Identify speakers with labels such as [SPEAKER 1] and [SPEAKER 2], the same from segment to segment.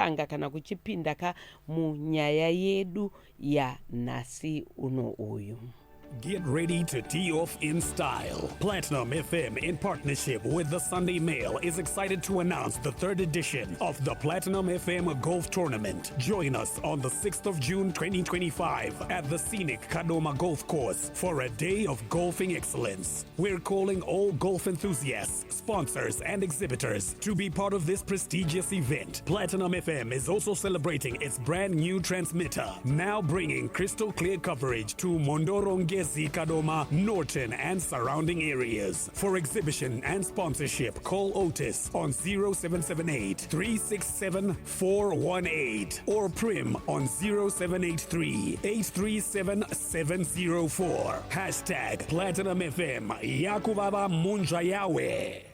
[SPEAKER 1] Anga kana kuchipinda ka munyaya yedu yanhasi uno uyu.
[SPEAKER 2] Get ready to tee off in style. Platinum FM, in partnership with the Sunday Mail, is excited to announce the third edition of the Platinum FM Golf Tournament. Join us on the 6th of June 2025 at the scenic Kadoma Golf Course for a day of golfing excellence. We're calling all golf enthusiasts, sponsors, and exhibitors to be part of this prestigious event. Platinum FM is also celebrating its brand new transmitter, now bringing crystal clear coverage to Mhondoro, Ngezi, Kadoma, Norton, and surrounding areas. For exhibition and sponsorship, call Otis on 0778 367 418 or Prim on 0783 837 704. #PlatinumFM. Yakuvava Munja Yawe.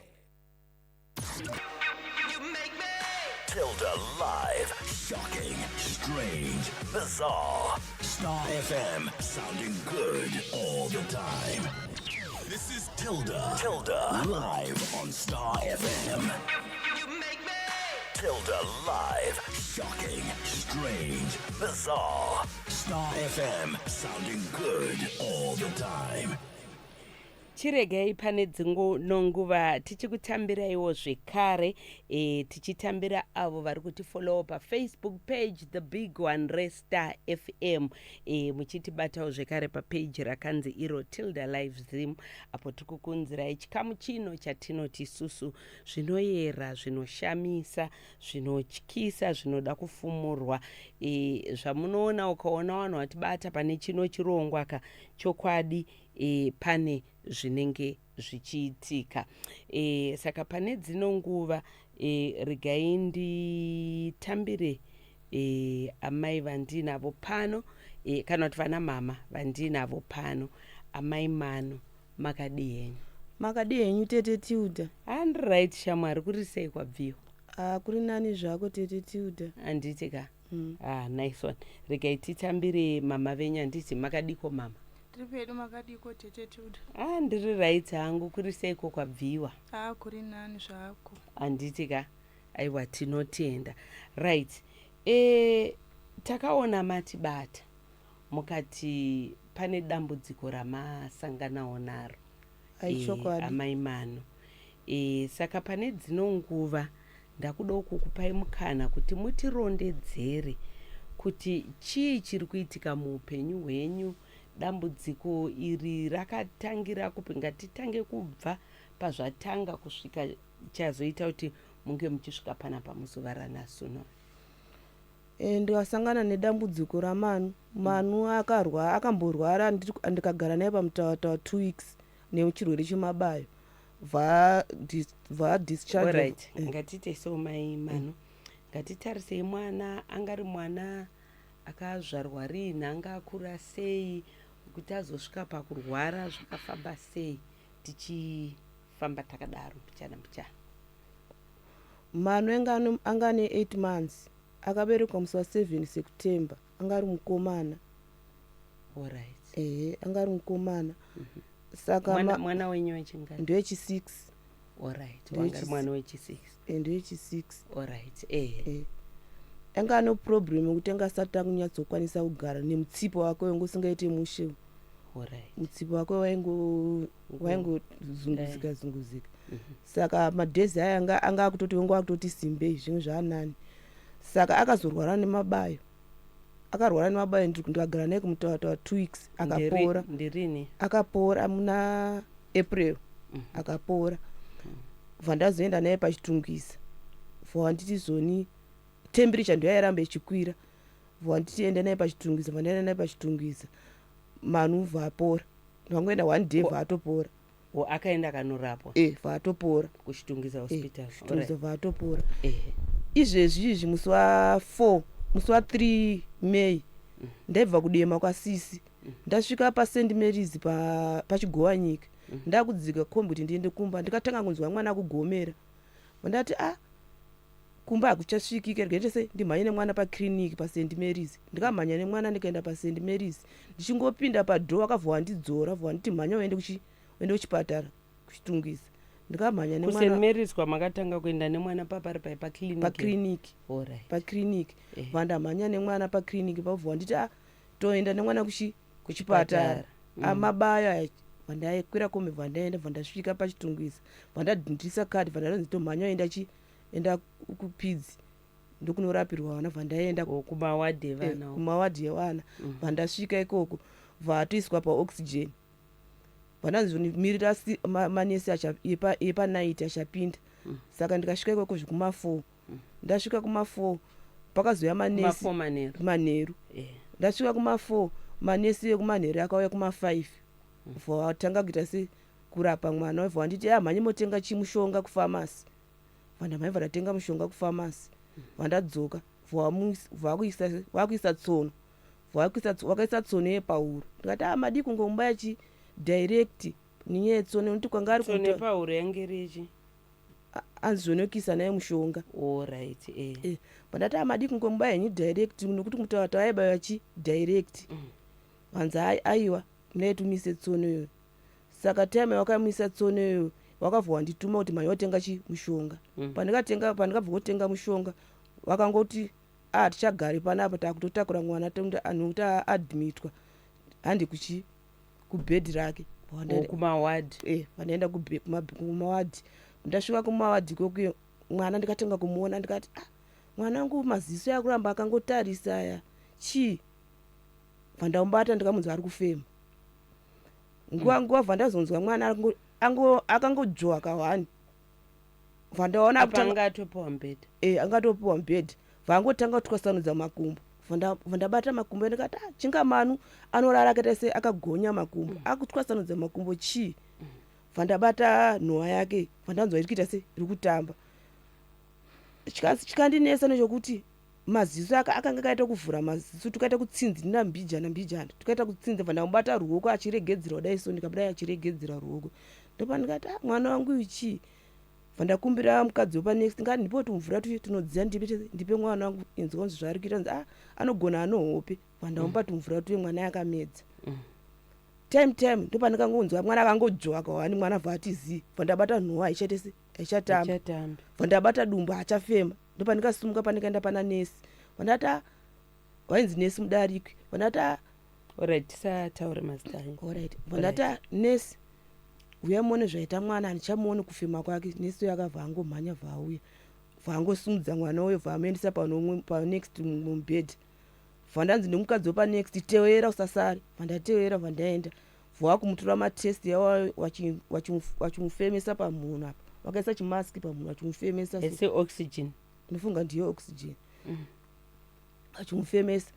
[SPEAKER 3] Tilda Live. Shocking, strange, bizarre. Star FM, sounding good all the time. This is Tilda. Tilda. Live on Star FM. Tilda Live. Shocking, strange, bizarre. Star FM, sounding good all the time.
[SPEAKER 1] Chiregai pane dzimwe nguva tichikutambiraiwo zvekare, tichitambira avo vari kutifollowa paFacebook page, the big one reStar FM, muchitibatawo zvekare papage rakanzi iro Tilda Live Zim, apo tiri kukunzirai chikamu chino chatinoti isusu zvinoyera, zvinoshamisa, zvinotyisa, zvinoda kufumurwa. Zvamunoona, ukaona vanhu vatibata pane chino chirongwa ka, chokwadi pane zvinenge zvichiitika. Saka pane dzino nguva, regai nditambire amai vandinavo pano, kana kuti vana mama vandinavo pano. Amai Mano, makadi henyu?
[SPEAKER 4] Makadi henyu, tete Tilda?
[SPEAKER 1] Handiri right, shamwari. Kuri sei kwabviwa?
[SPEAKER 4] Ah, kuri nani zvako, tete Tilda.
[SPEAKER 1] Handiti ka? Ah, nice one. Regai titambire mama venyu. Handiti makadiko, mama?
[SPEAKER 5] Tiri pedu. Makadiko, tete Tilda?
[SPEAKER 1] Ah, ndiri right hangu. Kuri seiko kwabviwa?
[SPEAKER 5] Ah, kuri nani zvako.
[SPEAKER 1] Handiti ka? Aiwa, tinotenda. Right, takaona matibata mukati pane dambudziko ramasanganawo naro.
[SPEAKER 4] Aichokwadi.
[SPEAKER 1] Amai Mano, saka pane dzino nguva ndakudawo kukupai mukana kuti mutirondedzere kuti chii chiri kuitika muupenyu hwenyu. Dambudziko iri rakatangira kupi? Ngatitange kubva pazvatanga kusvika chazoita kuti munge muchisvika panapa muzuva ranhasi uno.
[SPEAKER 4] Ndikasangana nedambudziko raManu. Manu akarwa, akamborwara, ndikagara naye paMutawatawa 2 weeks nechirwere chemabayo, va discharge.
[SPEAKER 1] Alright, ngatiite so, mai Mano. Ngatitarisei mwana. Angari mwana akazvarwa riini? Anga akura sei kuti azosvika pakurwara? Zvakafamba sei? Tichifamba takadaro mbichana mbichana.
[SPEAKER 4] Manu anga ane 8 months. Akaberekwa musi wa7 September. Anga ari mukomana. Ehe, anga ari mukomana. Saka
[SPEAKER 1] Mwana wenyu wechingani?
[SPEAKER 4] Ndewechi6.
[SPEAKER 1] Alright, wanga ari mwana wechi6.
[SPEAKER 4] Ndewechi6.
[SPEAKER 1] Alright, ehe.
[SPEAKER 4] Anga ane problem yekuti anga asati akunyatsokwanisa kugara, nemutsipa wake wainge usingaite mushe. Mutsipa wake waingozunguzika zunguzika. Saka madhezi aya anga akutoti wangu akutoti simbei, zvimwe zvaanani. Saka akazorwara nemabayo, akarwara nemabayo. Ndikagara naye kuMutawatawa 2 weeks, akapora.
[SPEAKER 1] Ndirini?
[SPEAKER 4] Akapora muna April. Akapora, bva ndazoenda naye paChitungwiza. Bva wanditi zoni temperature ndo yairamba ichikwira. Bva wanditi enda naye paChitungwiza. Bva ndaenda naye paChitungwiza, Manu bva apora. Ndwangoenda one day, bva atopora.
[SPEAKER 1] O, akaenda akanorapwa?
[SPEAKER 4] E, bva atopora.
[SPEAKER 1] KuChitungwiza Hospital?
[SPEAKER 4] Chitungwiza, bva atopora. Izvezvi izvi, musi wa4, musi wa3 May, ndaibva kuDema kwasisi. Ndasvika paSt Marys paChigowanyika, ndakudzika kombi kuti ndiende kumba, ndikatanga kunzwa mwana kugomera. Ndati, "A, kumba hakuchasvikike, regai se ndimhanye nemwana pakiriniki paSt Marys." Ndikamhanya nemwana, ndikaenda paSt Marys. Ndichingopinda padoor, akabva wandidzora, bva wanditi, "Mhanya uende kuchipatara kuChitungwiza." Ndikamhanya
[SPEAKER 1] kuSt
[SPEAKER 4] nemwana.
[SPEAKER 1] Marys kwamakatanga kuenda nemwana papari pai paclinic?
[SPEAKER 4] Paclinic.
[SPEAKER 1] Alright.
[SPEAKER 4] Paclinic.
[SPEAKER 1] Eh.
[SPEAKER 4] Vandamhanya nemwana paclinic, pabva wanditi a toenda nemwana kuchipatara.
[SPEAKER 1] Kuchipatara.
[SPEAKER 4] Amabaya aya, vandaikwira kombi, vandaenda, vandasvika paChitungwiza, vandadhindisa kadhi, vandanzi tomhanya enda chi enda kupidzi ndokunorapirwa vana. Vandaenda
[SPEAKER 1] O, kumawadhi evana uko.
[SPEAKER 4] Kumawadhi evana. Vandasvika ikoko, vatoiswa paoxygen, vandazomirira manesi epanight achapinda. Saka ndikasvika ikoko zvekuma4. Ndasvika kuma4, pakazouya manesi.
[SPEAKER 1] Kuma4 manheru?
[SPEAKER 4] Manheru. Ndasvika kuma4, manesi ekumanheru akauya kuma5, vatanga kuita se kurapa mwana. Wabva wanditi a mhanye motenga chimushonga kufamasi. Vandamhanye, vandatenga mushonga kufamasi, vandadzoka, vakuisa tsono, vakaisa tsono yepauro. Ndikati a madii kungomubaya chi direct nenyaya yetsono, nekuti kwanga ari
[SPEAKER 1] Tsono
[SPEAKER 4] kuita
[SPEAKER 1] yepauro yange iri yechi?
[SPEAKER 4] Anzonokisa naye mushonga.
[SPEAKER 1] Alright, eh.
[SPEAKER 4] Vandati amadii kungomubaya henyu direct, nekuti mutaura tavaibaya chi direct. Vanzi aiwa, munaitumise tsono iyoyo. Saka time yawakamuisa tsono iyoyo, wakabva wandituma kuti mhanya wotenga chi mushonga. Pandikatenga, pandikabva kotenga mushonga, vakangoti a tichagari panapa, takutotakura mwana nokuti aadmitwa, handi kuchi kubhedhi rake.
[SPEAKER 1] O, kumawadhi?
[SPEAKER 4] Vandaenda kumawadhi. Ndasvika kumawadhi ikokuyo, mwana ndikatenga kumuona, ndikati ah, mwana wangu maziso akuramba akangotarisa aya, chii? Bva ndamubata, ndikamunzwa ari kufema. Nguva nguva bva ndazonzwa mwana akangodzvowa kahwani. Bva ndaona
[SPEAKER 1] Apa anga atopiwa mubhedha?
[SPEAKER 4] E, angatopiwa mubhedha. Bva angotanga kutwasanudza makumbo. Bva ndabata makumbo, ndikati ah, chingamanu anorara akaita se akagonya makumbo, akutwasanudza makumbo chii? Bva ndabata nhowa yake, bva ndanzwa iri kuita se iri kutamba. Chikandinetsa nechokuti maziso akanga akaita kuvhura maziso, tukaita kutsinzina mbijana mbijana, tukaita kutsinza. Bva ndamubata ruoko achiregedzera kudai so, ndikabudai achiregedzera ruoko. Ndopandikati ah, mwana wangu uyu chii? Bva ndakumbira mukadzi wepanext, ngati ndipo tumvura tunodziya, ndipe mwana wangu inzwa kunzi zvaari kuita. Nzi ah, anogona anohope. Bva ndamupa tumvura tuye, mwana akamedza. Time time ndopandikangonzwa mwana akangodzvowa kahwani. Mwana bva ati zii. Bva ndabata nhowa, haichaite se haichatamba.
[SPEAKER 1] Ichatambi.
[SPEAKER 4] Bva ndabata dumbu, haachafema. Ndopandikasimuka, pandikaenda pana nesi, vandati ah, wainzi nesi Mudarikwi. Vandati ah,
[SPEAKER 1] Alright, tisataure mazita anyu.
[SPEAKER 4] Alright. Vandati ah, nesi, uyai muone zvaita mwana, handichamuoni kufema kwake. Nesi uyo akabva angomhanya, bva auya, bva angosumudza mwana uyo, bva amuendesa panomwe panext mubhedha. Bva ndanzi nemukadzi wepanext, tewera usasare. Bva ndatewera, bva ndaenda, bva wakumutora matest yawa, vachimufemesa pamhuno apa, vakaisa chimaski pamhuno vachimufemesa so.
[SPEAKER 1] Ese oxygen?
[SPEAKER 4] Ndinofunga ndiyo oxygen. Achimufemesa.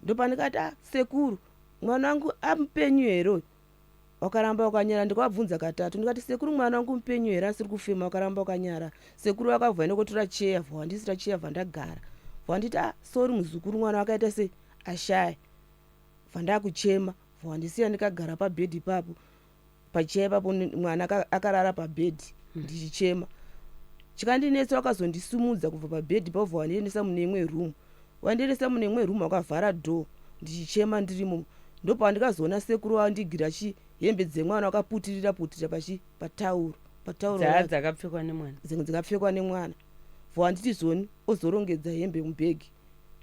[SPEAKER 4] Ndopandikati a sekuru, mwana wangu amupenyu here uyu? Wakaramba wakanyara. Ndikavabvunza katatu, ndikati sekuru, mwana wangu mupenyu here, asiri kufema? Wakaramba wakanyara. Sekuru vakabva enda kotora cheya, bva wandisira cheya, bva ndagara, bva wanditi a sorry muzukuru, mwana wakaita sei, ashaya. Bva ndakuchema, bva wandisiya ndikagara pabhedhi ipapo, pacheya ipapo, mwana akarara pabhedhi, ndichichema. Chikandinetsa, wakazondisumudza kubva pabhedhi pabva wandiendesa mune imwe room. Wandiendesa mune imwe room, wakavhara door, ndichichema ndirimo. Ndopandikazoona sekuru wandigira chi hembe dzemwana, wakaputirira putirira pachi patauro, patauro
[SPEAKER 1] Dzaa
[SPEAKER 4] rake.
[SPEAKER 1] Dzakapfekwa nemwana?
[SPEAKER 4] Dzimwe dzakapfekwa nemwana. Bva wanditi zvoni ozorongedza hembe mubhegi.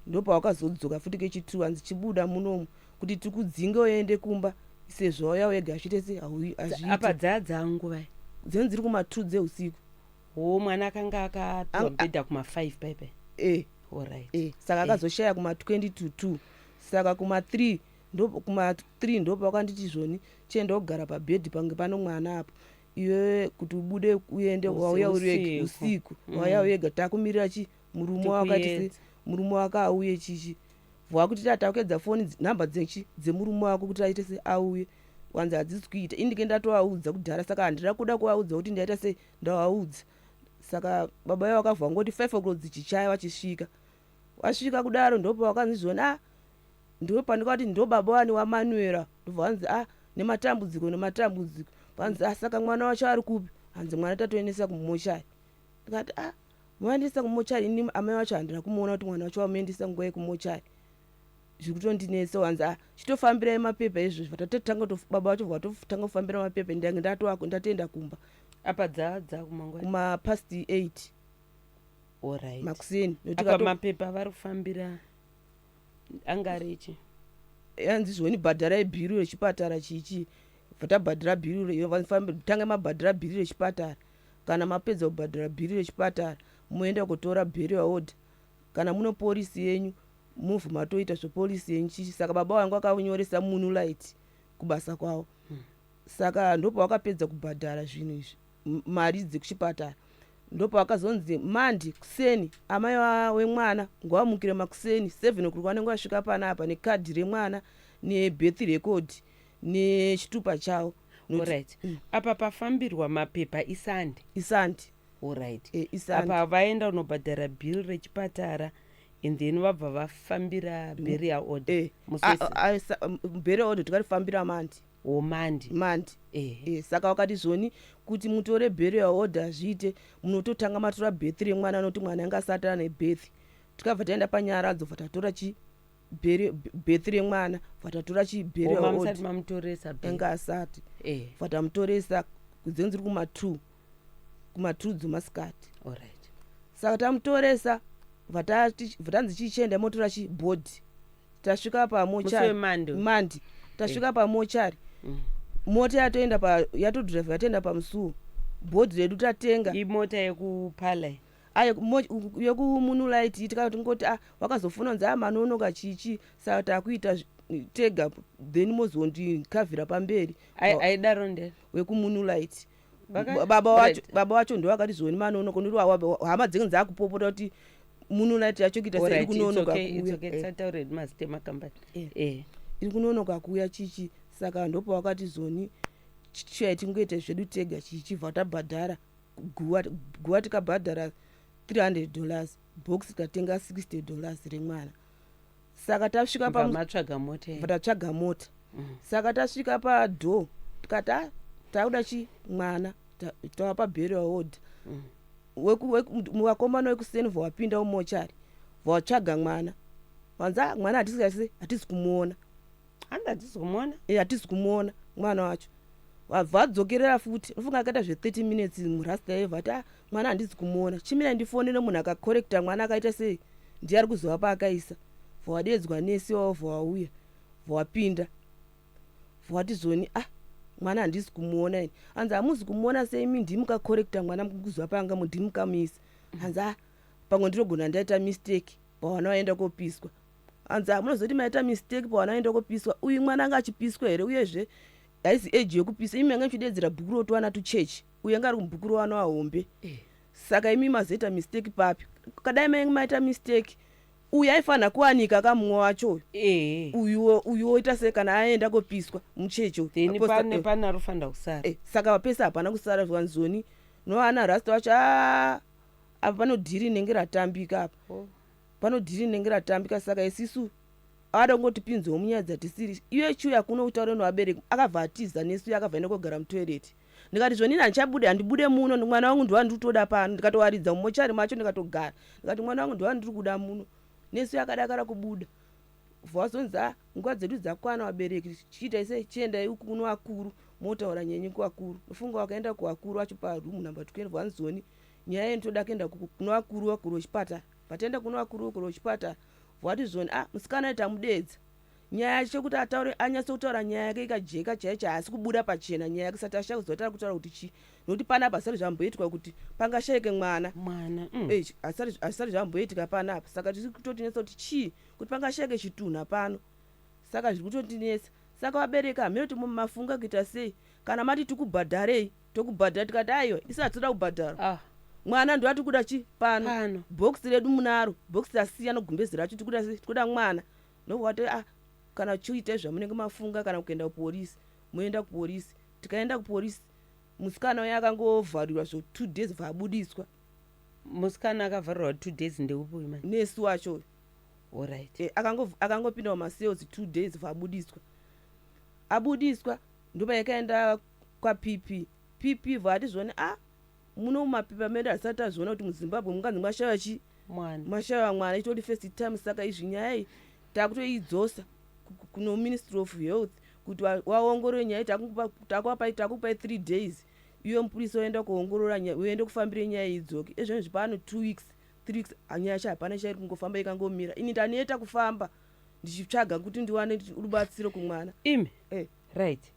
[SPEAKER 4] Ndopawakazodzoka futi kechitu, hanzi chibuda munomu kuti tikudzinge uende kumba, sezvo wauya wega, zviite se
[SPEAKER 1] Apa
[SPEAKER 4] hazviiti.
[SPEAKER 1] Dzaa dzanguva?
[SPEAKER 4] Dzinenge dziri kuma2 dzeusiku.
[SPEAKER 1] O, mwana akanga akapiwa mubhedha kuma5 paipai?
[SPEAKER 4] E.
[SPEAKER 1] Alright.
[SPEAKER 4] E, saka akazoshaya kuma20 to 2. Saka kuma3 ndo kuma3 ndopawakanditi zvoni chienda kugara pabhedhi pange pano mwana apo, iwe kuti ubude uende, wauya uri wega.
[SPEAKER 1] Usiku.
[SPEAKER 4] Usiku wauya wega, takumirira chi murume wakati se
[SPEAKER 1] Tikuyedza.
[SPEAKER 4] Murume wako auye chichi bvakuti tatakuedza foni nhamba dzechi dzemurume wako kuti aite se auye, wanzi hadzisi kuita. Ini ndike ndatovaudza kudhara, saka handina kuda kuvaudza kuti ndaita sei, ndavaudza. Saka baba ivo vakabva ngoti 5 o'clock dzichichaya vachisvika. Wasvika kudaro, ndopa wakanzi zvona a ndo pandikati ndo baba wani waManuela. Ndobva vanzi a nematambudziko, nematambudziko. Vanzi a saka mwana wacho ari kupi? Hanzi mwana tatoendesa kumochari. Ndikati a maendesa kumochari? Ini amai vacho handina kumuona kuti mwana wacho wamuendesa nguva yekumochari, zviri kutondinetsa. Wanzi a chitofambirai mapepa izvozvo. Tatotanga baba vacho vatotanga kufambira mapepa, ndange ndatoenda kumba.
[SPEAKER 1] Apa dzava dzakumangwana?
[SPEAKER 4] Kumapast 8.
[SPEAKER 1] Alright.
[SPEAKER 4] Makuseni. Nokuti
[SPEAKER 1] Apa mapepa vari kufambira anga ari echi?
[SPEAKER 4] Yanzi zvoni bhadharai bhiri rechipatara chichi, bva tabhadhara bhiri, tanga mabhadhara bhiri rechipatara. Kana mapedza kubhadhara bhiri rechipatara, moenda kutora burial order. Kana muno policy yenyu, muvhu matoita zvepolicy yenyu chichi. Saka baba vangu vakanyoresa Moonlight kubasa kwavo. Saka ndopavakapedza kubhadhara zvinhu izvi, mari dzekuchipatara, ndopavakazonzi Monday kuseni amai wemwana ngavamukire makuseni 7 o'clock, vanenge vasvika panapa nekadhi remwana nebirth record nechitupa chavo.
[SPEAKER 1] Alright, apa pafambirwa mapepa iSunday?
[SPEAKER 4] ISunday.
[SPEAKER 1] Alright.
[SPEAKER 4] ISunday.
[SPEAKER 1] Apa vaenda kunobhadhara bhiri rechipatara and then vabva vafambira burial order musi
[SPEAKER 4] Burial order tikarifambira Monday.
[SPEAKER 1] WoMonday.
[SPEAKER 4] Monday. Saka wakati zvoni kuti mutore burial order zviite, munototanga matora birth remwana, nokuti mwana anga asati ane birth. Tikabva taenda panyaradzo, bva tatora chi birth remwana, bva tatora chi burial
[SPEAKER 1] Oma musati
[SPEAKER 4] order.
[SPEAKER 1] Mamutoresa birth.
[SPEAKER 4] Anga asati. Bva tamutoresa kudzenzi riri kuma2, kuma2 dzemasikati. Saka tamutoresa, bva tanzi chichienda motora chibody. Tasvika
[SPEAKER 1] Musi
[SPEAKER 4] pamochari.
[SPEAKER 1] weMonday.
[SPEAKER 4] Monday tasvika pamochari, mota yatoenda pa, yatodhiraivha yatoenda pamusuwo, body redu tatenga.
[SPEAKER 1] Imota yekupala?
[SPEAKER 4] Ayo yekuMoonlight. Tikangoti a wakazofona kunzi a manonoka chichi, saka takuita tega, then mozondikavhira pamberi.
[SPEAKER 1] Aidaro ndere?
[SPEAKER 4] WekuMoonlight. Baba wacho, baba wacho ndo vakati zvoni manonoka, nokuti hama dzinge dzakupopota kuti Moonlight yacho kuita seiri kunonoka kuuya.
[SPEAKER 1] Tisataure mazita emakambani.
[SPEAKER 4] Iri kunonoka kuuya chichi. Saka ndopawakati zoni chichai tingoita zvedu tega chichibva tabhadhara guva. Guva tikabhadhara $300, box tikatenga $60 remwana. Saka tasvika
[SPEAKER 1] Bva matsvaga mota.
[SPEAKER 4] Bva tatsvaga mota. Saka tasvika padoor, tikati a takuda chi mwana, tava paburial order. Vakomana vekusenvha wapinda mumochari, vatsvaga mwana, vanzi a mwana hatisi hatisi kumuona.
[SPEAKER 1] Handi hatisi kumuona.
[SPEAKER 4] Hatisi kumuona mwana wacho. Vabva vadzokerera futi, unofunga akaita zve30 minutes murasta yevha ati a mwana handisi kumuona, chimira ndifonere munhu akakorekta mwana, akaita sei, ndiye ari kuzova paakaisa. Bva nesi wavo, bva wauya, bva wapinda, bva wati zvoni a mwana handisi kumuona ini. Hanzi hamuzi kumuona sei, imi ndimukakorekta mwana, kuzova panga ndimukamuisa. Hanzi a pamwe ndinogona ndaita mistake pavana vaenda kopiswa. Hanzi hamunozoti maita mistake pavana vaenda kopiswa, uyu mwana anga achipiswa here? Uyezve haisi age yekupisa, imi manga muchidedzera bhuku rotowana tuchechi, uyu anga ari mubhuku rowana wahombe. Saka imi mazoita mistake papi? Kadai mainge maita mistake, uyu aifanira kuwanika kamumwe wacho uyu. Uyuwo, uyu woita sei kana aenda kopiswa muchechi uyu?
[SPEAKER 1] Then pane pane arofanira kusara.
[SPEAKER 4] Saka pese hapana kusara zvanzoni noana rasta wacho a apa pano dhiri rinenge ratambika apa. Pano dhiri rinenge ratambika, saka isisu ada kungotipinzawo munyaya dzatisiri. Iye chiuya kuno kutaura nevabereki, akabva atiza nesu, akabva enda kogara mutoilet. Ndikati zvonini handichabude, handibude muno, mwana wangu ndiwa ndiri kutoda pano. Ndikatowaridza mumochari macho, ndikatogara, ndikati mwana wangu ndiwa ndiri kuda muno. Nesu yakadakara kubuda, vazonzi a nguva dzedu dzakwana, vabereki chiitai sei, chiendai uku kuno vakuru motaura nyenyu kuvakuru. Nofunga wakaenda kuvakuru vacho paroom number 12, vanzoni nyaya iyi toda kuenda kuno vakuru, vakuru vechipatara. Vataenda kuno vakuru, vakuru vechipatara vati zvoni a musikana tamudedza, nyaya yacho kuti ataure, anyatse kutaura nyaya yake ikajeka chaicho, haasi kubuda pachena nyaya yake. Sati ashaya kuziva kuti ari kutaura kuti chii, nokuti panapa hazvisati zvamboitwa kuti pangashayike mwana.
[SPEAKER 1] Mwana.
[SPEAKER 4] Hazvisati zvamboitika panapa, saka tiri kutotinetsa kuti chii kuti pangashayike chitunha pano, saka zviri kutotinetsa. Saka vabereki hamene kuti mafunga kuita sei, kana mati tikubhadharei, tokubhadhara. Tikati aiwa, isi hatitoda kubhadhara. Mwana ndo atiri kuda chi pano.
[SPEAKER 1] Pano.
[SPEAKER 4] Bhokisi redu munaro, bhokisi rasiya nogumbezi racho, tikuda sei, tikuda mwana. Ndokuti a kana chiitai zvamunenge mafunga, kana kuenda kuporisi moenda kuporisi. Tikaenda kuporisi, musikana uya akangovharirwa zvo 2 days, bvaabudiswa.
[SPEAKER 1] Musikana akavharirwa 2 days ndeupi uyu mani?
[SPEAKER 4] Nesi wacho.
[SPEAKER 1] Alright.
[SPEAKER 4] Akangopinda mumacells 2 days, bvaabudiswa. Abudiswa, ndopaikaenda kwaPP, PP vati zvoni a muno mumapepa medu hasati tazviona kuti muZimbabwe munganzi mwashaiwa chi
[SPEAKER 1] Mwana.
[SPEAKER 4] Mwashaiwa mwana, itori first time. Saka izvi nyaya iyi takutoidzosa kuno Ministry of Health kuti waongorore nyaya iyi. Takuvapai 3 days. Iwe mupurisa oenda kuongorora nyaya, uende kufambire nyaya idzoke. Ezvinezvi pano 2 weeks, 3 weeks, nyaya yacho hapana chairi, kungofamba ikangomira. Ini ndaneta kufamba ndichitsvaga kuti ndiwane rubatsiro kumwana.
[SPEAKER 1] Imi.
[SPEAKER 4] Eh.
[SPEAKER 1] Right,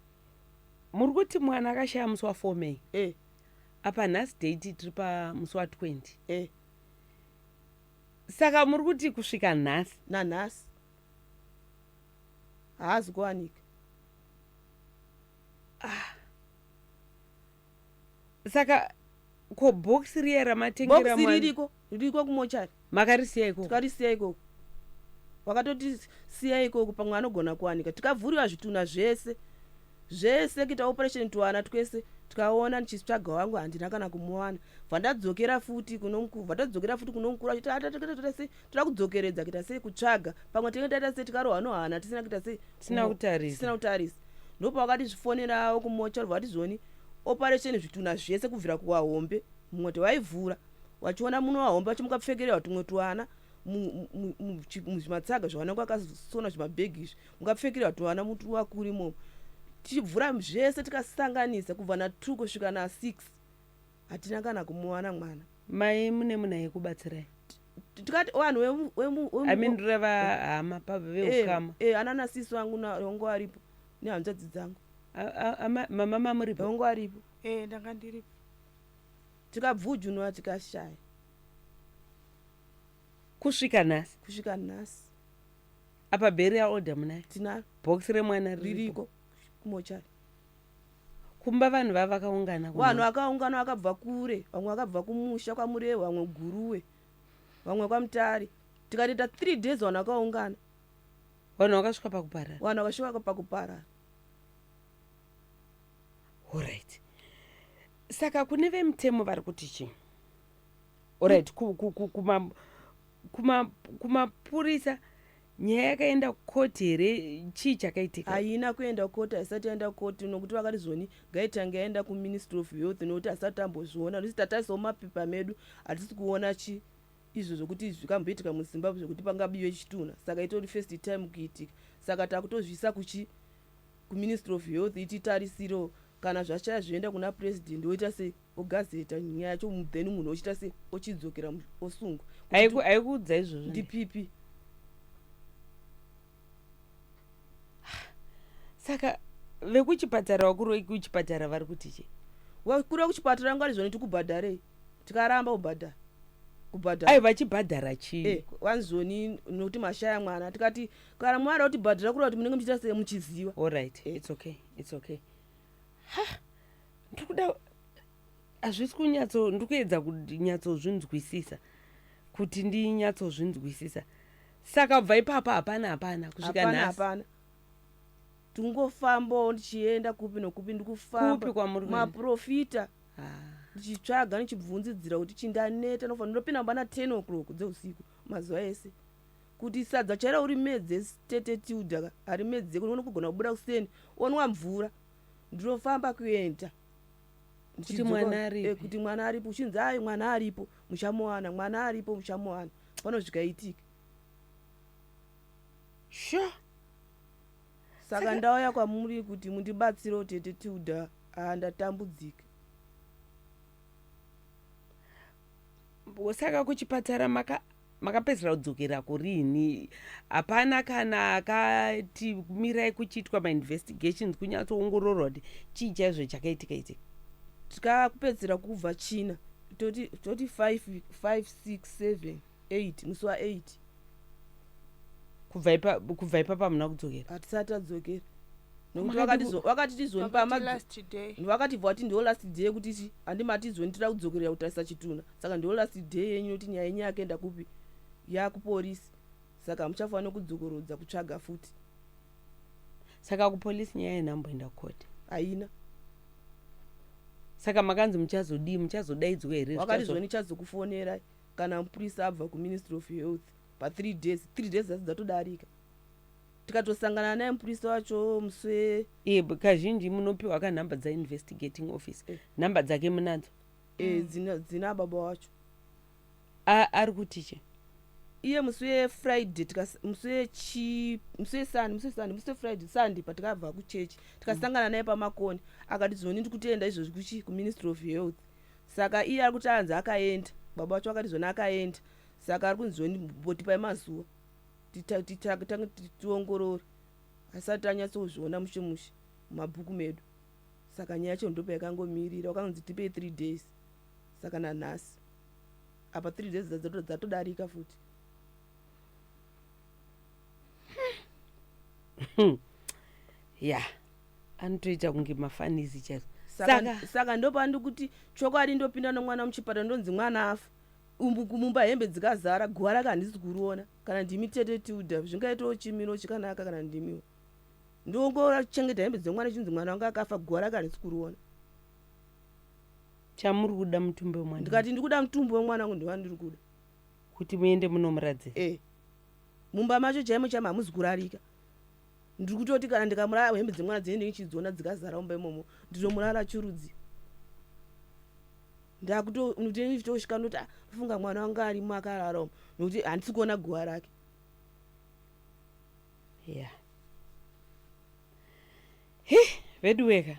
[SPEAKER 1] muri kuti mwana akashaya musi wa4 May?
[SPEAKER 4] Eh.
[SPEAKER 1] Apa nhasi date tiri pamusi wa20.
[SPEAKER 4] Eh.
[SPEAKER 1] Saka muri kuti kusvika nhasi?
[SPEAKER 4] Nanhasi haazi kuwanika.
[SPEAKER 1] Saka ko bhokisi riya ramatengera
[SPEAKER 4] Bhokisi
[SPEAKER 1] mwana?
[SPEAKER 4] Ririko, ririko kumochari.
[SPEAKER 1] Makarisiya ikoko?
[SPEAKER 4] Tikarisiya ikoko, wakatoti siya ikoko, pamwe anogona kuwanika. Tikavhuriwa zvitunha zvese zvese, kuita operation tuwana twese, tikaona. Ndichitsvaga wangu, handina kana kumuwana. Bva ndadzokera futi kuno, bva ndadzokera futi kunomukuru achiti toita sei, toda kudzokeredza kuita sei, kutsvaga pamwe tinge taita sei, tikarohwa nohana tisina kuita sei.
[SPEAKER 1] Tisina kutarisa.
[SPEAKER 4] Tisina kutarisa. Ndopavakati zvifonerawo kumochari, vati zvoni operation zvitunha zvese kubvira kuwahombe, mumwe tewaivhura wachiona muno wahombe, vachimukapfekererwa tumwe tuana muzvimatsaga zvavanenge vakasona, zvimabhegi izvi, mukapfekererwa tuana mutuwakuri imomo. Tichivhura zvese, tikasanganisa kubva na2 kusvika na6, hatina kana kumuwana mwana.
[SPEAKER 1] Mai, mune munhu aikubatsirai?
[SPEAKER 4] Tikati vanhu
[SPEAKER 1] I mean, reva hama veukama.
[SPEAKER 4] Anana sisi vangu vangu varipo nehanzvadzi dzangu.
[SPEAKER 1] Mama, mamuripo?
[SPEAKER 4] Vangu varipo.
[SPEAKER 5] E, ndanga ndiripo.
[SPEAKER 4] Tikabvujunwa, tikashaya.
[SPEAKER 1] Kusvika nhasi?
[SPEAKER 4] Kusvika nhasi.
[SPEAKER 1] Apa burial order munayo?
[SPEAKER 4] Tinaro.
[SPEAKER 1] Bhokisi remwana ririko?
[SPEAKER 4] Ririko kumochari.
[SPEAKER 1] Kumba vanhu vava vakaungana?
[SPEAKER 4] Vanhu vakaungana, vakabva kure, vamwe vakabva kumusha kwaMurehwa, vamwe Guruwe, vamwe kwaMutare. Tikatoita 3 days vanhu vakaungana.
[SPEAKER 1] Vanhu vakasvika pakuparara?
[SPEAKER 4] Vanhu vakasvika pakuparara.
[SPEAKER 1] Alright, saka kune vemutemo vari kuti chii? Alright, kumapurisa nyaya yakaenda kukoti here? Chii chakaitika?
[SPEAKER 4] Haina kuenda kukoti, haisati yaenda kukoti, nokuti vakati zvoni ngaitange yaenda kuMinistry of Health, nokuti hasati tambozviona. Nokuti tatarisawo mapepa medu, hatisi kuona chi izvo zvokuti zvikamboitika muZimbabwe zvokuti pangabiwe chitunha. Saka itori first time kuitika, saka takutozviisa kuchi kuMinistry of Health ititarisiro. Kana zvashaya, zvoenda kuna President, oita sei, ogazeta nyaya yacho, then munhu ochiita sei, ochidzokera, osungwa.
[SPEAKER 1] Aikuudza izvozvo?
[SPEAKER 4] NdiPP.
[SPEAKER 1] Saka vekuchipatara, vakuru vekuchipatara vari kuti chii?
[SPEAKER 4] Vakuru vekuchipatara vanga vari zvoni tikubhadharei, tikaramba kubhadhara, kubhadhara.
[SPEAKER 1] Ai, vachibhadhara chii?
[SPEAKER 4] Vanzoni nokuti mashaya mwana. Tikati kana mada kutibhadhara, kureva kuti munenge muchiita sei, muchiziva.
[SPEAKER 1] Alright, it's okay, it's okay. Ha, ndikuda, hazvisi kunyatso, ndikuedza kunyatsozvinzwisisa, kuti ndinyatsozvinzwisisa. Saka kubva ipapo hapana, hapana kusvika
[SPEAKER 4] Hapana.
[SPEAKER 1] nhasi?
[SPEAKER 4] Hapana, tingofambawo ndichienda kupi nokupi, ndikufamba.
[SPEAKER 1] Kupi kwamuri kuenda?
[SPEAKER 4] Maprofita.
[SPEAKER 1] Ah.
[SPEAKER 4] Ndichitsvaga, ndichibvunzidzira kuti chindaneta, nofanira ndopinda mba na10 o'clock dzeusiku mazuva ese, kuti sadza chairo uri medze tete Tilda hari medze, kuti unogona kubuda kuseni onwa mvura. Ndinofamba kuenda.
[SPEAKER 1] Kuti mwana aripi?
[SPEAKER 4] Kuti mwana aripo, uchinzi ai, mwana aripo, muchamuwana, mwana aripo, muchamuwana, pano zvikaitika.
[SPEAKER 1] Sure.
[SPEAKER 4] Saka ndauya kwamuri kuti mundibatsirewo, tete Tilda, handatambudzika.
[SPEAKER 1] Saka kuchipatara makapedzisira kudzokera kurini? Hapana kana akati mirai kuchiitwa mainvestigations, kunyatsoongororwa kuti chii chaizvo chakaitika itika?
[SPEAKER 4] Tikakupedzisira kubva China, toti 5 5 6 7 8, musi wa8.
[SPEAKER 1] Kubva ipapa hamuna kudzokera?
[SPEAKER 4] Hatisati tadzokera, nokuti vakati tizoni
[SPEAKER 5] Vakati
[SPEAKER 4] pama
[SPEAKER 5] last day.
[SPEAKER 4] Vakatibva kuti ndiwo last day, kuti chi handimati izoni tira kudzokerera kutarisa chitunha, saka ndiwo last day yenyu, nokuti nyaya yenyu yakaenda kupi, yakuporisi, saka hamuchafanira kudzokorodza kutsvaga futi.
[SPEAKER 1] Saka kupolisi nyaya yenhamboenda kukoti?
[SPEAKER 4] Haina.
[SPEAKER 1] Saka makanzi muchazodii? Muchazodaidzwa here?
[SPEAKER 4] Wakati zvoni chazokufonera kana mupurisa abva kuMinistry of Health pa3 days. 3 days dzasi dzatodarika, tikatosangana naye mupurisa wacho musi
[SPEAKER 1] Iye, kazhinji munopiwa kanhamba dzainvestigating office. Nhamba dzake munadzo?
[SPEAKER 4] Dzina baba wacho.
[SPEAKER 1] Ari kuti chi?
[SPEAKER 4] Iye musi wefriday, musi wechi, musi wesunday, musi wesunday, musi wefriday, Sunday patikabva kuchechi, tikasangana naye pamakoni, akati zvoni ndiri kutoenda izvozvi kuchi kuMinistry of Health. Saka iye ari kuti anzi akaenda, baba vacho vakati zvoni akaenda, saka ari kunzi zvoni botipai mazuva tange tiongorore, asati anyatsozviona mushe mushe mumabhuku medu. Saka nyaya yacho ndopa yakangomirira, wakanzi tipei 3 days. Saka nanhasi apa 3 days dzatodarika futi.
[SPEAKER 1] Ya, anotoita kunge mafanisi chaizvo.
[SPEAKER 4] Saka, saka ndopandi kuti chokwadi ndopinda nomwana muchipatara, ndonzi mwana afa. Mumba hembe dzikazara, guva rake handisi kuriona. Kana ndimi tete Tilda, zvingaitawo chimiro chikanaka? Kana ndimiwo, ndongochengeta hembe dzemwana, chinzi mwana wangu akafa, guva rake handisi kuriona.
[SPEAKER 1] Chamuri kuda mutumbi wemwana?
[SPEAKER 4] Ndikati ndikuda mutumbi wemwana wangu, ndiva ndiri kuda.
[SPEAKER 1] Kuti muende munomuradzira?
[SPEAKER 4] E, mumba macho chaimo chaimo hamuzi kurarika. Ndiri kutoti kana ndikamurara, hembe dzemwana dzinenge ndichidziona dzikazara mumba imomo, ndinomurara chirudzi. Ndakutochitosvika ndoti, "Ah, funga mwana wangu arimo akarara umu," nokuti handisi kuona guva rake.
[SPEAKER 1] Ya, he, veduweka.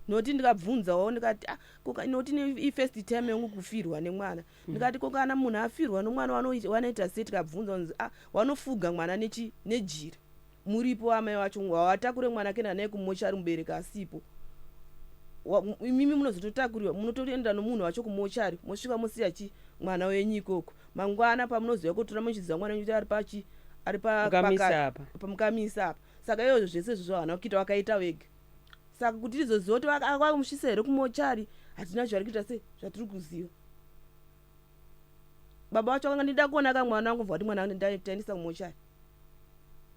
[SPEAKER 4] Nokuti ndikabvunzawo ndikati, "Ah, nokuti ifirst time yangu kufirwa nemwana." Ndikati, "Ko kana munhu afirwa nomwana wanoita sei?" Tikabvunza, kunzi, "Ah, wanofuga mwana nejira muripo amai vacho wawatakure mwana kuenda naye kumochari, mubereki asipo. Imimi munozototakurirwa, munotoenda nomunhu wacho kumochari, mosvika mosiya chi mwana wenyu ikoko. Mangwana pamunoziva kutora, muchiziva mwana wenyu kuti ari pachi, ari
[SPEAKER 1] Mukamisa apa.
[SPEAKER 4] Pamukamisa apa. Saka iyozvo zvese izvozvo havana kuita, vakaita vega. Saka kuti tizoziva kuti vamusvisa here kumochari, hatina zvari kuita sei zvatiri kuziva. Baba vacho vakanga ndida kuona kamwana wangu, bva kuti mwana wangu taendesa kumochari.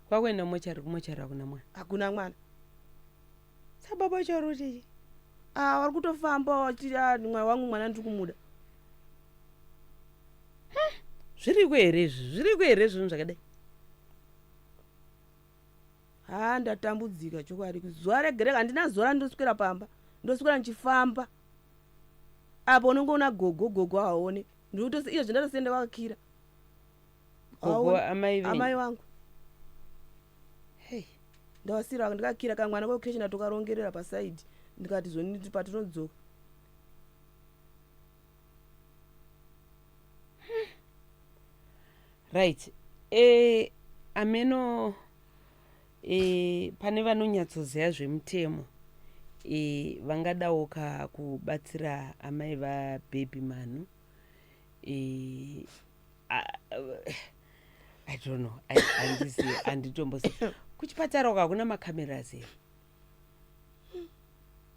[SPEAKER 1] Kwakuenda mochari, kumochari hakuna mwana.
[SPEAKER 4] Hakuna mwana.
[SPEAKER 1] Sababa vacho vari kuti?
[SPEAKER 4] Ah, vari kutofamba vachiti, "Ah, mwana wangu, mwana ndiri kumuda."
[SPEAKER 1] Zviriko here izvi? Zviriko here zvinhu zvakadai?
[SPEAKER 4] Ha, ndatambudzika chokwadi. Zuva regerega handina zuva randoswera pamba, ndoswera ndichifamba. Apo unonge una gogo, gogo haone. Iyo zvindatosenda kwakakira.
[SPEAKER 1] Gogo?
[SPEAKER 4] Haone.
[SPEAKER 1] Amai venyu?
[SPEAKER 4] Amai vangu.
[SPEAKER 1] Hey.
[SPEAKER 4] Ndawasira ndikakira kamwana kokechi, ndatokarongerera pasaidi, ndikati zvoni patinodzoka.
[SPEAKER 1] Right, ameno pane vanonyatsoziva zvemutemo vangadawo ka kubatsira amai vabhebhi Manu. I don't know, handizivi, handitombozivi. Kuchipatara uko hakuna macameras here?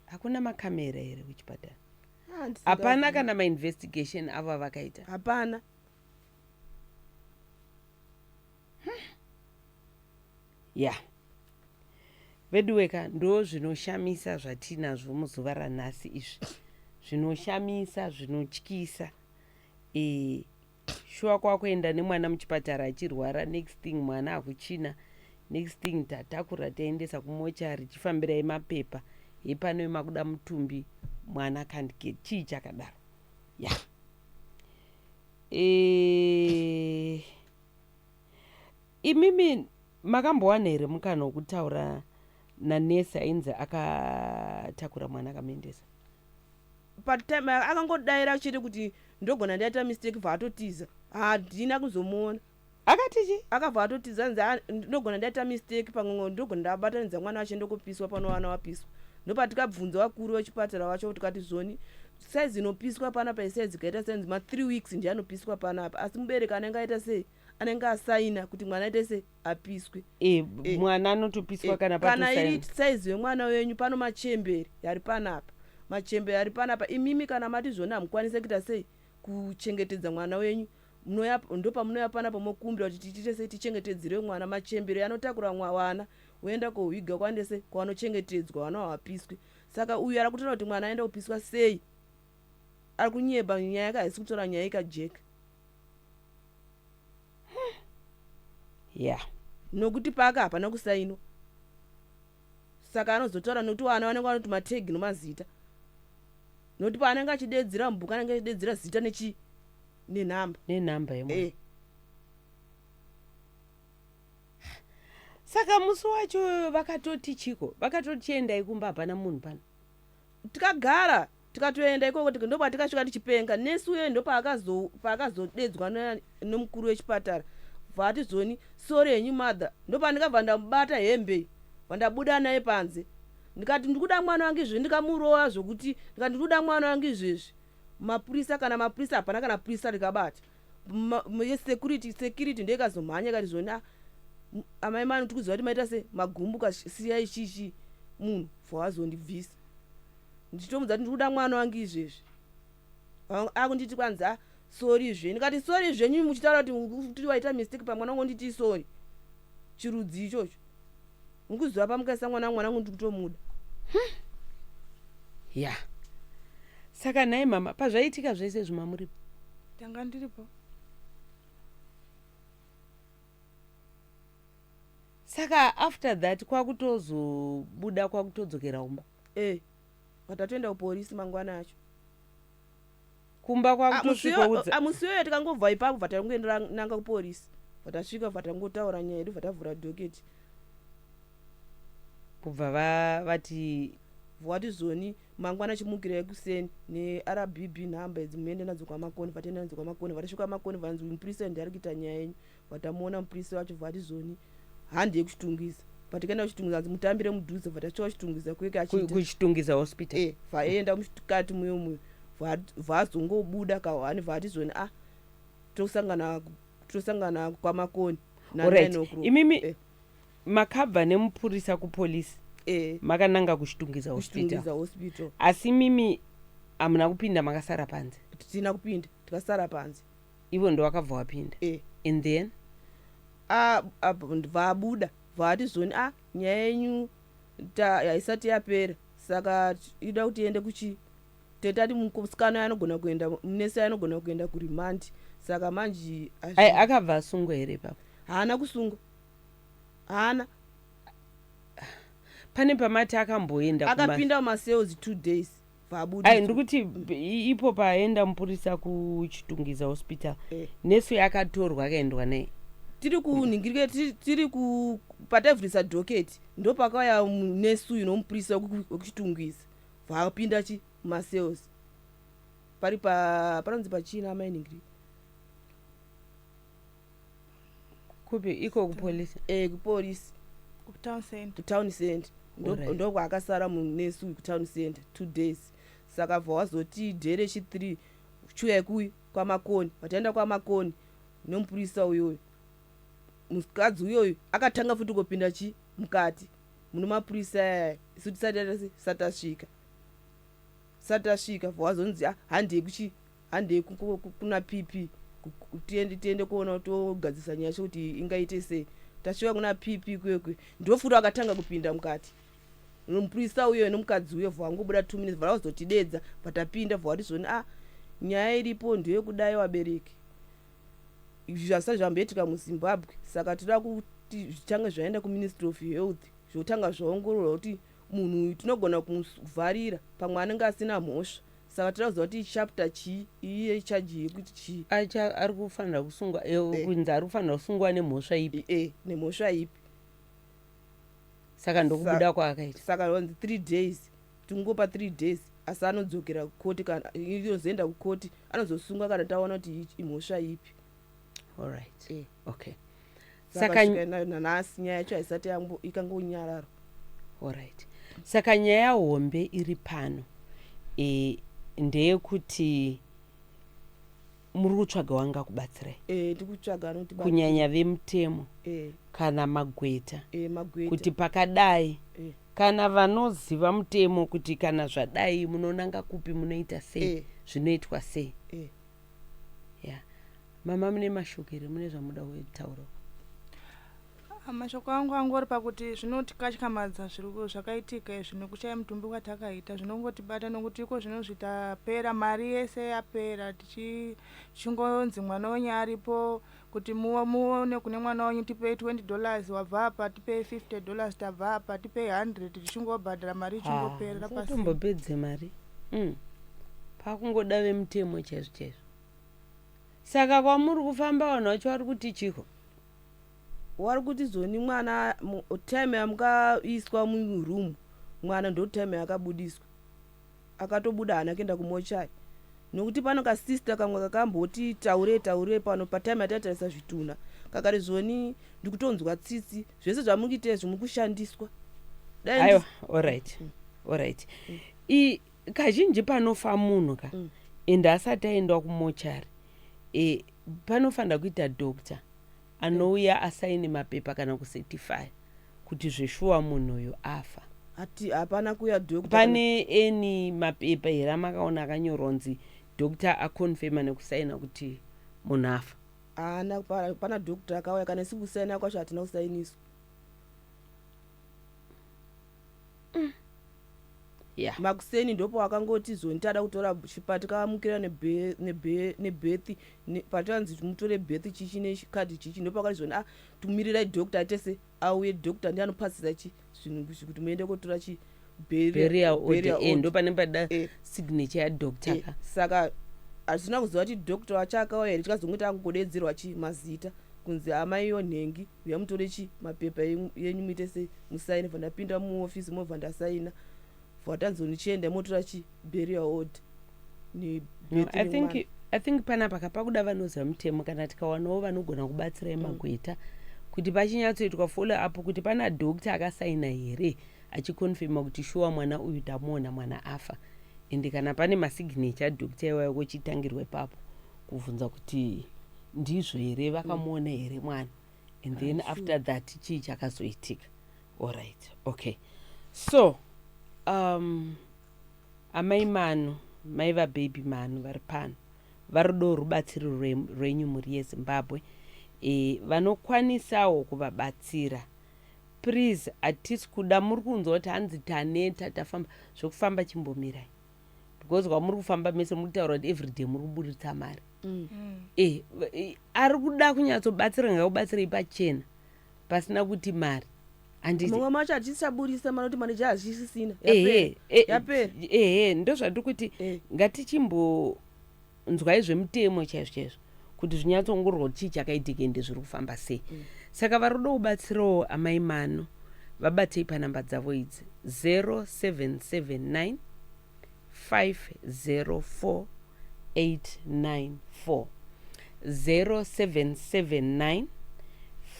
[SPEAKER 1] Hakuna makamera here kuchipatara?
[SPEAKER 4] Ah,
[SPEAKER 1] Hapana kana mainvestigation avo avakaita?
[SPEAKER 4] Hapana.
[SPEAKER 1] Ya, veduweka, ndo zvinoshamisa zvatinazvo muzuva ranhasi izvi, zvinoshamisa, zvinotyisa. Shuwa kwakuenda nemwana muchipatara achirwara, next thing mwana hakuchina, next thing tatakura taendesa kumochari, chifambirai mapepa epano, makuda mutumbi, mwana can't get. Chii chakadaro? Ya, imimi makambowana here mukana wokutaura nanesi ainzi akatakura mwana akamuendesa?
[SPEAKER 4] Patime akangodayira chete kuti ndogona ndaita mistake, bva atotiza, handina kuzomuona.
[SPEAKER 1] Akati chi?
[SPEAKER 4] Akabva atotiza, nzi, "Ah, ndogona ndaita mistake, pamwe ndogona ndabatanidza mwana wacho ndokupiswa pano, vana wapiswa." Ndopatikabvunza vakuru vechipatara vacho, tikati zvoni saizi inopiswa panapa isaizi ikaita senzi ma3 weeks ndiye anopiswa panapa, asi mubereki anenge aita sei, anenge asaina kuti mwana aite sei, apiswe.
[SPEAKER 1] Mwana anotopiswa kana
[SPEAKER 4] Kana iri
[SPEAKER 1] patosaina.
[SPEAKER 4] Saizi yemwana wenyu pano, machemberi ari panapa, machemberi ari panapa. Imimi kana mati zvona hamukwanisi kuita sei kuchengetedza mwana wenyu, ndopamunoya panapa mokumbira kuti tiite sei tichengetedzere mwana. Machembere anotakura wana woenda kohwiga kwaende sei kwanochengetedzwa, vana havapiswi. Saka uyu ari kutaura kuti mwana aenda kupiswa sei, ari kunyeba. Nyaya yake haisi kutaura nyaya ikajeka. Nokuti paka hapana kusainwa, saka anozotaura nokuti vana vanenge vanoti mategi nomazita, nokuti paanenge achidedzera mubhuku anenge achidedzera zita nechi. Nenhamba.
[SPEAKER 1] Nenhamba yemwana.
[SPEAKER 4] E.
[SPEAKER 1] Saka musi wacho vakatoti chiko, vakatoti chiendai kumba, hapana munhu pano.
[SPEAKER 4] Tikagara, tikatoenda ikoko, ndopatikasvika tichipenga. Nesi uyo ndopaakazodedzwa nomukuru wechipatara, vati zvoni, "Sorry henyu mother." Ndopandikabva ndamubata hembe, vandabuda naye panze, ndikati ndikuda mwana wangu izvezvi. Ndikamurova zvokuti, ndikati ndikuda mwana wangu izvezvi. Mapurisa, kana mapurisa hapana, kana purisa rikabata. Security ndoikazomhanya ikati zvoni, "Ah, amai mani, tikuziva kuti maita se magumbuka, siyai chichi munhu." Vawazondibvisa ndichitomudza kuti ndikuda mwana wangu izvezvi. Akunditi kwanzi, "A, sorry zve." Ndikati, "Sorry zvenyu muchitaura kuti waita mistake pamwana wangu, nditi sorry chirudzi ichocho? Mukuziva pamukaisa mwana wangu, mwana wangu ndikutomuda."
[SPEAKER 1] Ya, saka nhai mama, pazvaitika zvese zvimamuripo?
[SPEAKER 5] Ndanga ndiripo.
[SPEAKER 1] Saka after that kwakutozobuda, kwakutodzokera kumba?
[SPEAKER 4] E, patatoenda kupolisi mangwana acho.
[SPEAKER 1] Kumba kwakutosvikoudza?
[SPEAKER 4] Musi iyoyo tikangobva ipapo, bva tangoenda nanga kupolisi, bva tasvika, bva tangotaura nyaya yedu, bva tavhura docket.
[SPEAKER 1] Kubva vati?
[SPEAKER 4] Vati zvoni, mangwana chimukirai kuseni neRBB nhamba idzi, muende nadzo kwaMakoni. Vataenda nadzo kwaMakoni, vatasvika kwaMakoni, vanzi mupurisa ndiari kuita nyaya yenyu. Vatamuona mupurisa wacho, vati zvoni, handei kuChitungwiza. Patikaenda kuChitungwiza, hanzi mutambire mudhuze. Vatasvika kuChitungwiza kweke achiita
[SPEAKER 1] KuChitungwiza hospital?
[SPEAKER 4] E, vaenda mukati muyo muyo, vazongobuda kahwani, vati zvoni, a, tosangana kwaMakoni na
[SPEAKER 1] Alright.
[SPEAKER 4] 9 o'clock.
[SPEAKER 1] Imimi
[SPEAKER 4] Eh.
[SPEAKER 1] makabva nemupurisa kupolisi makananga kuChitungwiza hospital?
[SPEAKER 4] KuChitungwiza hospital.
[SPEAKER 1] Asi mimi hamuna kupinda, makasara panze?
[SPEAKER 4] Tisina kupinda, tikasara panze.
[SPEAKER 1] Ivo ndo vakabva wapinda?
[SPEAKER 4] E.
[SPEAKER 1] And then?
[SPEAKER 4] Vabuda, vati zvoni, a, nyaya yenyu haisati yapera, saka ida kuti iende kuchi tetati musikana anogona kuenda, nesi anogona kuenda kuremand, saka manje
[SPEAKER 1] Ai, akabva asungwa here ipapo?
[SPEAKER 4] Haana kusungwa, haana.
[SPEAKER 1] Pane pamati akamboenda
[SPEAKER 4] Akapinda mumacells 2 days, vabuda.
[SPEAKER 1] Ai, ndikuti ipo paenda mupurisa kuChitungwiza hospital, nesi akatorwa akaendwa naye?
[SPEAKER 4] Tiri kunhingirike, tiri ku pataivhurisa docket, ndo pakauya nesi uyu nomupurisa wekuChitungwiza, vapinda chi mumacells pari pa panonzi pachina amainingiri.
[SPEAKER 1] Kupi iko, kupolisi?
[SPEAKER 4] E, kupolisi.
[SPEAKER 5] Kutown center.
[SPEAKER 4] Kutown center. Ndokwaakasara munesi uyu kutown center 2 days. Saka bva wazoti day rechi3, chiuyai kui kwaMakoni. Vataenda kwaMakoni nomupurisa uyoyo, mukadzi uyoyo akatanga futi kupinda chi mukati muno mapurisa ayaya, isu tisati tisati tasvika, bva wazonzi, "Ah, handei kuchi handei kuna PP, tiende kuona, togadzisa nyaya yacho kuti ingaite sei." Tasvika kuna PP kwekwe, ndofuti akatanga kupinda mukati mupurisa uyo nomukadzi uyo, bva wangobuda 2 minutes, bva vazotidedza, bva tapinda, bva wati zvoni, a, nyaya iripo ndeyekudai vabereki, izvi zvasati zvamboitika muZimbabwe, saka toda kuti zvichange zvaenda kuMinistry of Health, zvotanga zvaongororwa kuti munhu uyu tinogona kumuvharira, pamwe anenge asina mhosva, saka toda kuziva kuti chapter chii, iye charge yekuti chii.
[SPEAKER 1] Ari kufanira kusungwa
[SPEAKER 4] Eh.
[SPEAKER 1] kunzi ari kufanira kusungwa nemhosva ipi?
[SPEAKER 4] E, nemhosva ipi.
[SPEAKER 1] Saka ndokubuda kwaakaita?
[SPEAKER 4] Saka wanzi 3 days, tingopa 3 days, asi anodzokera kukoti, kana inozoenda kukoti anozosungwa kana taona kuti imhosva ipi.
[SPEAKER 1] Allright.
[SPEAKER 4] Eh.
[SPEAKER 1] Okay.
[SPEAKER 4] Saka
[SPEAKER 1] Saka
[SPEAKER 4] svika nanhasi nyaya yacho haisati ikangonyarara.
[SPEAKER 1] Allright, saka nyaya hombe iri pano ndeyekuti muri kutsvaga wanga kubatsirai?
[SPEAKER 4] E, ndikutsvaga anoti
[SPEAKER 1] Kunyanya vemutemo kana magweta?
[SPEAKER 4] E, magweta.
[SPEAKER 1] Kuti pakadai, kana vanoziva mutemo, kuti kana zvadai munonanga kupi, munoita sei, zvinoitwa sei? Ya, mama, mune mashoko here, mune zvamuda kutaura?
[SPEAKER 5] Ah, mashoko angu angori pakuti zvinotikatyamadzwa zviri zvakaitika izvi nekushaya mutumbi kwatakaita, zvinongotibata nokuti iko zvinozvi tapera mari yese yapera, tichingonzi mwana wenyu aripo, kuti muone kune mwana wenyu tipei $20, wabva apa tipei $50, tabva apa tipei 100, tichingobhadhara mari ichingoperera pasina.
[SPEAKER 1] Tombopedze mari. Pakungoda vemutemo chaizvo chaizvo. Saka kwamuri kufamba vanhu vacho vari kuti chiko?
[SPEAKER 4] Wari kuti zoni mwana time yamukaiswa muroom mwana ndo time yakabudiswa, akatobuda haana kuenda kumochari, nokuti pano kasista kamwe kakamboti taure taure pano patime yataitarisa zvitunha, kakati zvoni ndikutonzwa tsitsi, zvese zvamukuita izvi mukushandiswa. Dai
[SPEAKER 1] Aiwa, alright, alright. I kazhinji panofa munhu ka, ende asati aendwa kumochari, panofanira kuita doctor anouya asaine mapepa kana kucertify kuti zveshuwa munhu uyu afa.
[SPEAKER 4] Hati hapana kuya doctor.
[SPEAKER 1] Pane any mapepa here amakaona akanyorwa kunzi doctor aconfirma nekusaina kuti munhu afa?
[SPEAKER 4] Haana pana doctor akauya, kana isi kusaina kwacho hatina kusainiswa. Makuseni ndopo akangoti zoni tada kutora chipati, kamukira nebirth patanzi mutore birth chichi nechikadhi chichi, ndopo akati zoni, ah, tumirirai doctor aitese auye, doctor ndiye anopasisa chi zvinhu izvi kuti muende kotora chi
[SPEAKER 1] burial order. Ndo pane pada signature yadoctor ka.
[SPEAKER 4] Saka hazvina kuziva kuti doctor wacho akauya here, tikazongoti angodedzerwa chi mazita kunzi amaiyo nhengi uya mutore chi mapepa yenyu muite sei musaine. Bva ndapinda muofisi mobva ndasaina, bva tanzoni chienda motora chi burial order.
[SPEAKER 1] No, I think panapa kapakuda vanoziva mutemo, kana tikawanawo vanogona kubatsirai magweta kuti pachinyatsoitwa follow up kuti pana doctor akasaina here achiconfirma kuti shuwa mwana uyu tamuona mwana afa, ende kana pane masignature adoctor iwayo, kochitangirwa ipapo kubvunza kuti ndizvo here, vakamuona here mwana, and then after that chii chakazoitika. Alright, okay, so amai Manu, mai vababy Manu vari pano, varudo rubatsiro rwenyu mhuri yeZimbabwe, vanokwanisawo kuvabatsira. Please, hatisi kuda muri kunzwa kuti hanzi taneta tafamba zvokufamba, chimbomirai, because kwamuri kufamba mese muri kutaura kuti everyday muri kuburitsa mari. Ari kuda kunyatsobatsira ngakubatsirei pachena pasina kuti mari, handiti?
[SPEAKER 4] Mumwe macho hatichaburisa mari kuti maneja hazvisisina.
[SPEAKER 1] Ehe.
[SPEAKER 4] Yapera.
[SPEAKER 1] Ehe, ndozvatiri kuti ngatichimbonzwai zvemutemo chaizvo chaizvo kuti zvinyatsoongororwa kuti chii chakaitika ende zviri kufamba sei. Saka vari kuda kubatsirawo amai Manu, vabatei panhamba dzavo idzi: 0779 504 894, 0779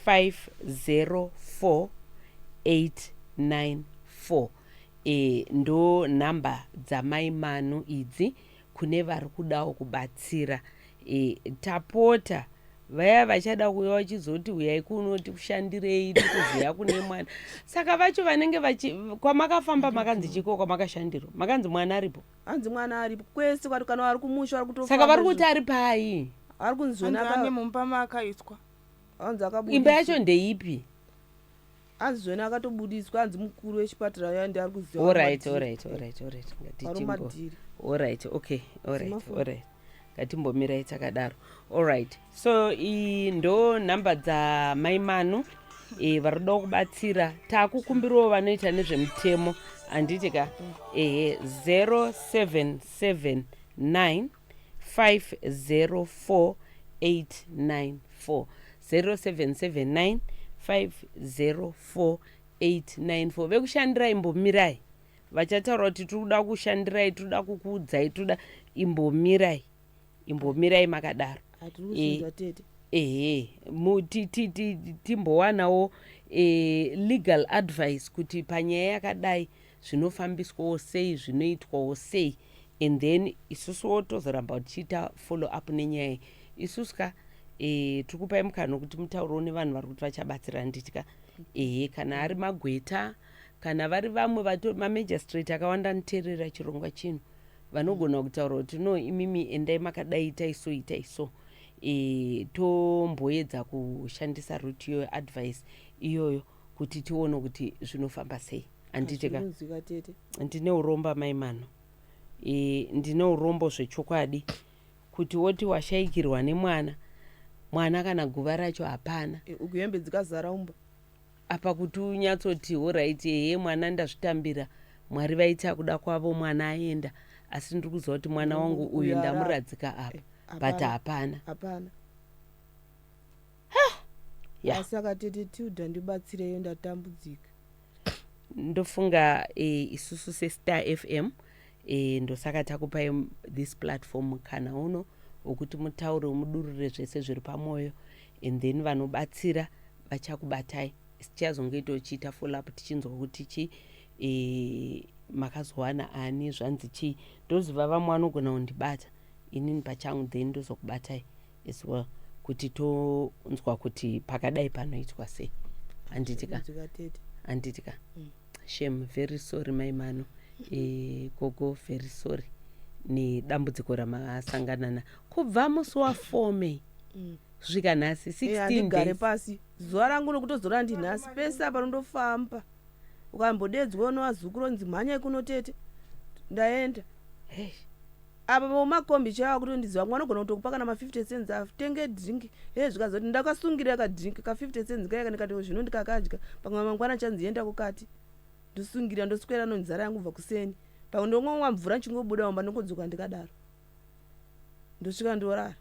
[SPEAKER 1] 504 894. Ndo nhamba dzamai Manu idzi kune vari kudawo kubatsira. Tapota, vaya vachada kuuya vachizoti uyai kuno tikushandirei, tikuziya kune mwana, saka vacho vanenge vachi kwamakafamba makanzi chiko, kwamakashandirwa makanzi mwana aripo?
[SPEAKER 4] Hanzi mwana aripo kwese kwati, kana vari kumusha vari kutofamba.
[SPEAKER 1] Saka vari kuti ari pai?
[SPEAKER 4] Ari kunzi zvona
[SPEAKER 5] Hanzi ane mumba maakaiswa.
[SPEAKER 4] Hanzi akabudiswa.
[SPEAKER 1] Imba yacho ndeipi?
[SPEAKER 4] Hanzi zvona akatobudiswa, hanzi mukuru wechipatara yandi ari kuziva.
[SPEAKER 1] Alright, alright, alright, alright, ngatichimbo
[SPEAKER 4] Varumadhiri.
[SPEAKER 1] Alright, okay, alright.
[SPEAKER 4] Dzimafoni.
[SPEAKER 1] Alright, ngatimbomirai takadaro. Alright, so iyi ndo nhamba dzamai Manu. Vari kuda kubatsira, taakukumbirawo vanoita nezvemutemo, handiti ka? Ehe, 0779 504 894, 0779 504 894. Vekushandirai, imbomirai. Vachataura kuti tiri kuda kushandirai, tiri kuda kukuudzai, tiri kuda, imbomirai, imbomirai makadaro.
[SPEAKER 4] Hatiri kuzvinzwa, tete.
[SPEAKER 1] Ehe, timbowanawo legal advice kuti panyaya yakadai zvinofambiswawo sei, zvinoitwawo sei, and then isusuwo tozoramba tichiita follow up nenyaya iyi. Isusu ka tiri kupai mukana wekuti mutaurewo nevanhu vari kuti vachabatsira, handiti ka? Ehe, kana ari magweta, kana vari vamwe mamagistrate akawanda anoteerera chirongwa chino, vanogona kutaura kuti no, imimi endai makadai, itai so, itai so. Tomboedza kushandisa route iyoyo, advice iyoyo, kuti tione kuti zvinofamba sei, handiti ka?
[SPEAKER 4] Hazvinonzwika, tete.
[SPEAKER 1] Ndine urombo, amai Mano. Ndine urombo zvechokwadi kuti woti washayikirwa nemwana, mwana kana guva racho hapana.
[SPEAKER 4] Uku hembe dzikazara umba.
[SPEAKER 1] Apa kuti unyatsoti alright, ehe, mwana ndazvitambira, Mwari vaita kuda kwavo, mwana aenda, asi ndiri kuziva kuti mwana wangu uyu
[SPEAKER 4] Uyu
[SPEAKER 1] ndamuradzika apa. But hapana.
[SPEAKER 4] Hapana.
[SPEAKER 1] Ya.
[SPEAKER 4] Saka tete Tilda, ndibatsireyo, ndatambudzika.
[SPEAKER 1] Ndofunga isusu seStar FM, ndosaka takupai this platform kana uno wekuti mutaure, mudurure zvese zviri pamwoyo, and then vanobatsira vachakubatai. Tichazongoita uchiita follow up, tichinzwa kuti chi makazowana ani, zvanzi chii. Ndoziva vamwe vanogona kundibata inini pachangu, then ndozokubatai as well kuti tonzwa kuti pakadai panoitwa sei, handiti ka?
[SPEAKER 4] Tambudzika, tete.
[SPEAKER 1] Handiti ka? Shame, very sorry, maimano. Gogo, very sorry nedambudziko ramasangana na kubva musi wa4 May kusvika nhasi, 16
[SPEAKER 4] Handigare
[SPEAKER 1] days.
[SPEAKER 4] pasi. Zuva rangu nokutozora ndinhasi pese apa nondofamba. Ukambodedzwa unovazukuru onzi mhanyai kuno tete, ndaenda.
[SPEAKER 1] Hey.
[SPEAKER 4] Apa vomakombi chaiva kutondiziva, vamwe vanogona kutokupa kana ma50 cents, atenge drink. He, zvikazoti ndakasungira kadrink ka50 cents kaya, ndikati zvino ndikakadya pamwe mangwana chanzi enda kukati. Ndosungira, ndoswera nonzara yangu kubva kuseni. Pamwe ndongomwa mvura nchingobuda mumba, ndongodzoka ndikadaro, ndosvika ndorara.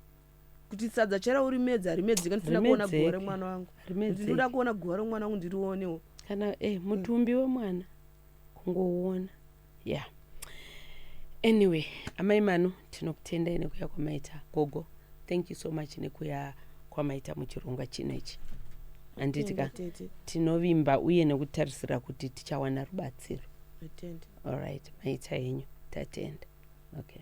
[SPEAKER 4] Kuti sadza chero urimedza harimedzeka ndisina kuona guva
[SPEAKER 1] Rimedzeke.
[SPEAKER 4] remwana wangu.
[SPEAKER 1] Rimedzeke.
[SPEAKER 4] Ndinoda kuona guva romwana wangu, ndirionewo.
[SPEAKER 1] Kana mutumbi wemwana kungouona, yeah. Anyway, amai Manu, tinokutendai nekuya kwamaita. Gogo, thank you so much nekuya kwamaita muchirongwa chino ichi, handiti ka?
[SPEAKER 4] Tete.
[SPEAKER 1] Tinovimba uye nekutarisira kuti tichawana rubatsiro.
[SPEAKER 4] Atende.
[SPEAKER 1] Alright, maita henyu, tatenda. Okay.